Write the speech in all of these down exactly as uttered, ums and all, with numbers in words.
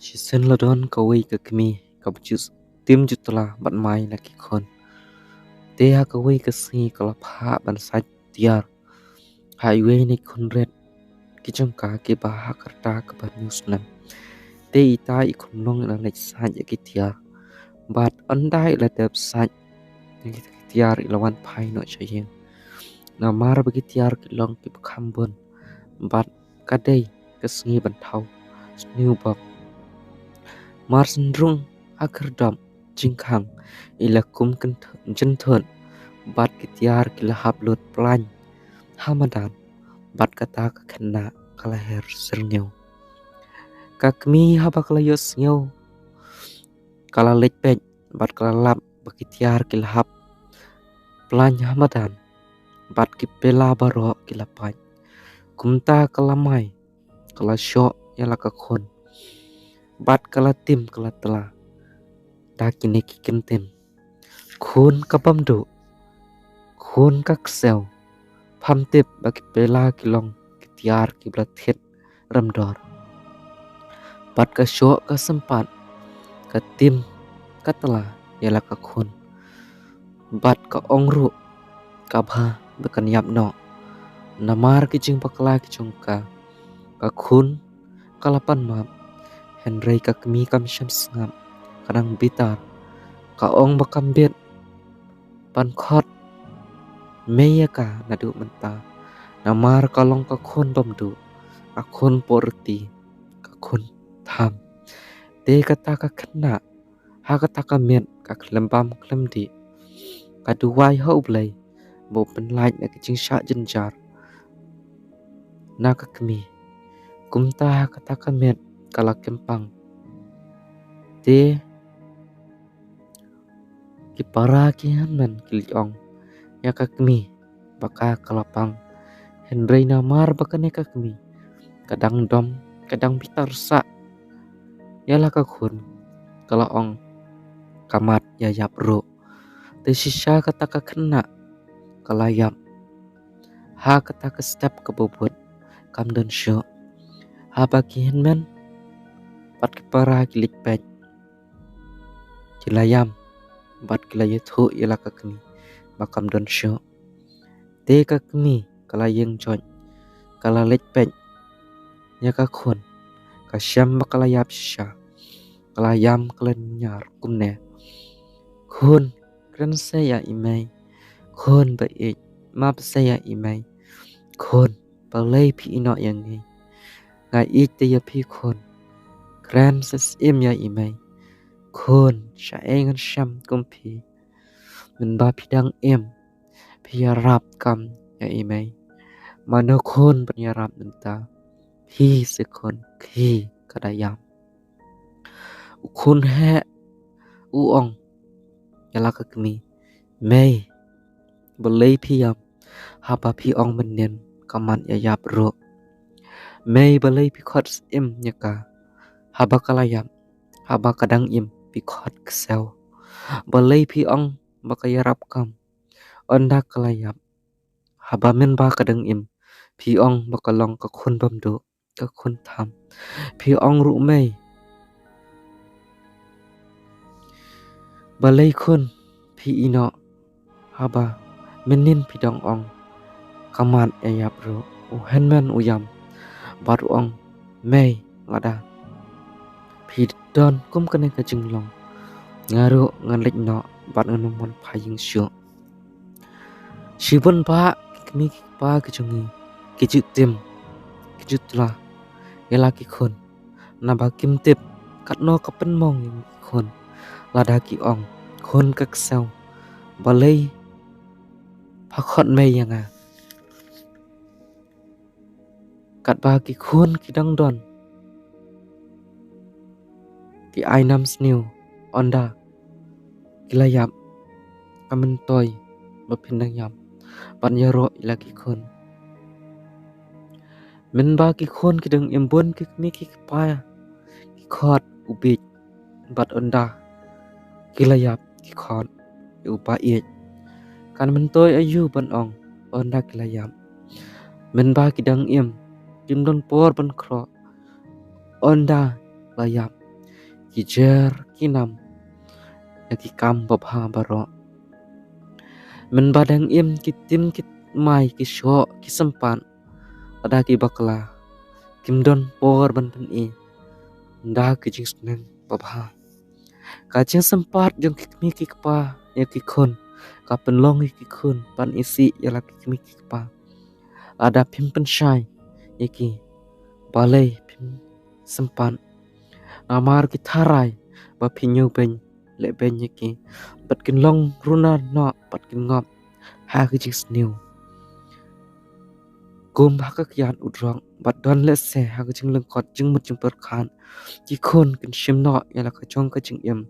Shisien la don kawei ka kmie kaba ju tim ju tla bad mai la ki khun. Te ha kawei ka sngi ka la phah ban sait tiar ha iwei na ki khun rit ki jong ka kiba ha ka rta kaba hynñiew snem. Te ita i khunlung i la leit sait ïa ki tiar bad ynda i la dep sait ïa ki tiar i la wan phai noh sha ïing. Namar ba ki tiar ki long kiba kham bun bad ka dei ka sngi ban thaw sniewbok. Mar shen rung ha khyrdop jingkhang i la kum jynthut bad ki tiar ki la hap lut plaiñ ha madan bad kata ka khynnah ka la her syrngiew. Ka kmie haba ka la ïohsngew ka la leit peit bad ka la lap ba ki tiar ki la hap plaiñ ha madan bad ki pela baroh ki la pait. Kumta ka la mai ka la shoh ïa la ka khun bad ka la tim ka la tla da kine ki kyntien: Khun ka bymduh, khun ka ksew, pham tip ba ki pela ki long ki tiar kiba la thied rem dor. Bad ka shoh ka sympat ka tim ka tla ïa la ka khun bad ka ong ruh ka bha ba kan ïap noh. Namar ki jingbakla ki jong ka, ka khun ka la pan map. Hynrei ka kmie kam shym sngap, ka dang bitar, ka ong ba kam bit ban khot mei ïa ka naduh mynta. Namar ka long ka khun bymduh, ka khun pyrthei, ka khun tham. Te kata ka khynnah ha kata ka miet ka khlem bam khlem dih ka duwai ha U Blei ba u pynlait na ka jingshah jynjar na ka kmie. Kumta ha kata ka miet ka la kympang. Te ki para ki hynmen ki leit ong ïa ka kmie ba ka ka la pang. Hynrei namar ba kane ka kmie ka dang dom, ka dang bitar sah ïa la ka khun, ka la ong ka mat ïa ïap ruh. Te shisha kata ka khynnah ka la ïap ha kata ka step kaba bud, kam don shuh. Haba ki hynmen bad ki para ki leit peit, ki la ïam bad ki la ïathuh ïa la ka kmie ba kam don shuh. Te ka kmie ka la ïeng joit, ka la leit peit ïa ka khun, ka shem ba ka la ïap shisha. Ka la ïam, ka la ñiar kumne: Khun, kren seh ïa i mei. Khun ba ïeit, map seh ïa i mei. Khun, balei phi ïehnoh ïa ngi? Nga ïeit te ïa phi khun. Kren seh syiem ïa i mei. Khun, shaei ngan shem kum phi? Mynba phi dang im phi ïarap kam ïa i mei. Mano khun ban ïarap mynta? Phi se khun, khie ka da ïam. U khun heh u ong ïa la ka kmie: Mei, balei phi ïam haba phi ong mynnin ka mat ïa ïap ruh? Mei, balei phi khot syiem ïa ka haba ka la ïap, haba ka dang im phi khot ksew? Balei phi ong ba ka ïarap kam ynda ka la ïap, haba mynba ka dang im phi ong ba ka long ka khun bymduh, ka khun tham? Phi ong ruh mei. Balei khun phi ïehnoh haba mynnin phi dang ong ka mat ïa ïap ruh? U hynmen u ïam bad u ong: Mei, lada phi don kum kane ka jinglong, nga ruh ngan leit noh bad ngan ym wan phai ïing shuh. Shibun bah ki kmie ki kpa ki jong ngi ki ju tim, ki ju tla ïa la ki khun, naba kim tip katno ka pynmong ïa ki khun lada ki ong: Khun ka ksew, balei pha khot mei ïa nga? Katba ki khun ki dang don ki ai nam sniew ynda ki la ïap, ka myntoi ba phin dang ïam ban ïaroh ïa la ki khun. Mynba ki khun ki dang im, bun ki kmie ki kpa ki khot u bieit, bad ynda ki la ïap ki khot ïa u ba ïeit. Kan myntoi aïu ban ong ynda ki la ïap? Mynba ki dang im kim don por ban khroh, ynda la ïap ki jer ki nam ïa ki kam babha baroh. Mynba dang im ki tin ki mai ki shoh ki sympat, lada ki bakla kim don por ban pyni da ki jingsneng babha. Ka jingsympat jong ki kmie ki kpa ïa ki khun ka pynlong ïa ki khun ban isih ïa la ki kmie ki kpa. Lada phim pynshai ïa ki, balei phim sympat? Namar ki tharai ba phi ñiewbeiñ lehbeiñ ïa ki, bad kin long runa noh bad kin ngop ha ki jingsniew. Kum ha ka kiad u drok bad don lehse ha ka jinglyngkot jingmut jingpyrkhat, ki khun kin shim noh ïa la ka jong ka jingim.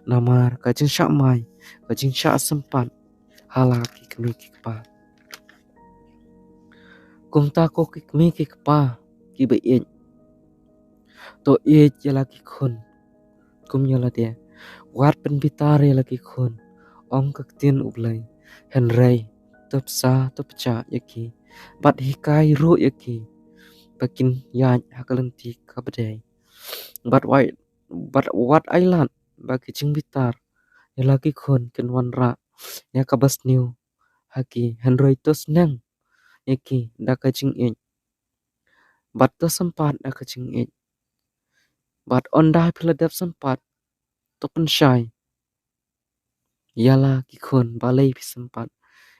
Namar ka jingshah mai, ka jingshah sympat ha la ki kmie ki kpa. Kumta ko ki kmie ki kpa kiba ïeit, to ïeit ïa la ki khun kum ïa lade. Wat pynbitar ïa la ki khun, ong ka ktien U Blei. Hynrei to bsa to bjah ïa ki, bad hikai ruh ïa ki ba kin ïaid ha ka lynti kaba dei. Bad wat, bad wat ai lad ba ki jingbitar ïa la ki khun kin wanrah ïa kaba sniew ha ki. Hynrei to sneng ïa ki da ka jingïeit, bad to sympat da ka jingïeit. Bad ynda phi la dep sympat, to pynshai ïa la ki khun balei phi sympat.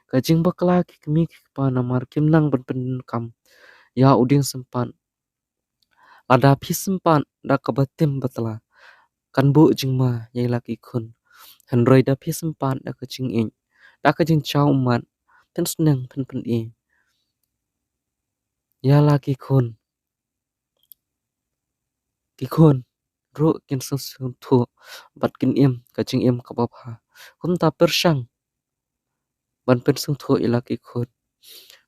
Ka jingbakla ki kmie ki kpa namar kim nang ban pyndonkam ïa u dieng sympat. Lada phi sympat da kaba tim ba tla, kan buh jingma ïa la ki khun. Hynrei da phi sympat da ka jingïeit, da ka jingjaw ummat, phin sneng phin pyni ïa la ki khun. Ki khun ruh kin sngewthuh bad kin im ka jingim kaba bha. Kumta pyrshang ban pynsngewthuh ïa la ki khun,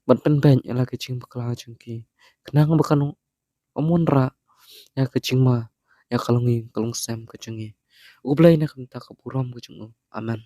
ban pynbeit ïa la ki jingbakla jong ki, khnang ba kan ym wanrah ïa ka jingma ïa ka longïing ka longsem ka jong ngi. U Blei un ai kumta ka burom ka jong u. Amen.